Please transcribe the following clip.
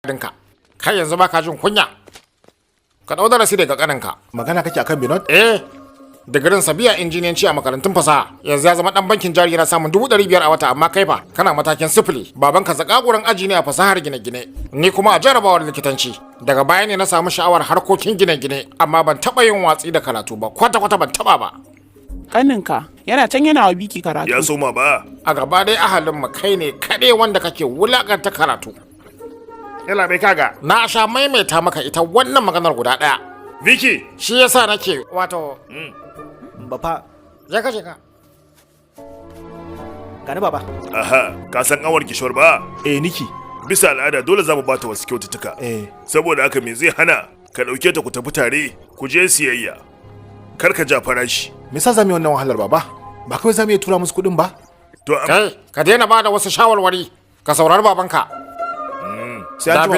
ɗinka. Kai yanzu baka jin kunya. Ka ɗau darasi daga ƙaninka. Magana kake akan Binod? Eh. Digirin sabiya injiniyanci a makarantun fasaha, yanzu ya zama dan bankin jari, yana samun 500,000 a wata, amma kai fa kana matakin 0. Babanka zakaguran aji ne a fasahar gine-gine, ni kuma a jarabawar likitanci. Daga baya ne na samu sha'awar harkokin gine-gine, amma ban taɓa yin watsi da karatu ba, kwata-kwata ban taɓa ba. Kaninka yana can yana wa Biki karatu. Ya soma ba? A gaba dai ahalin mu kai ne kaɗai wanda kake wulakanta karatu. Yalla bai, kaga. Na sha maimaita maka ita wannan maganar guda ɗaya. Vicky! Shi yasa nake wato Baba. Ya kashe ka. Gani, baba. Aha, ka san anwar Kishore ba? Eh, Niki. Bisa al'ada dole za mu bata wasu kyaututtuka. Eh. Saboda haka me zai hana ka ɗauke ta ku tafi tare ku je siyayya? Kar ka ja farashi. Me yasa zamu yi wannan wahalar, baba? Ba kawai zamu iya tura musu kuɗin ba? To Kai, ka daina ba da wasu shawarwari, ka saurari babanka. Sai an Da jima.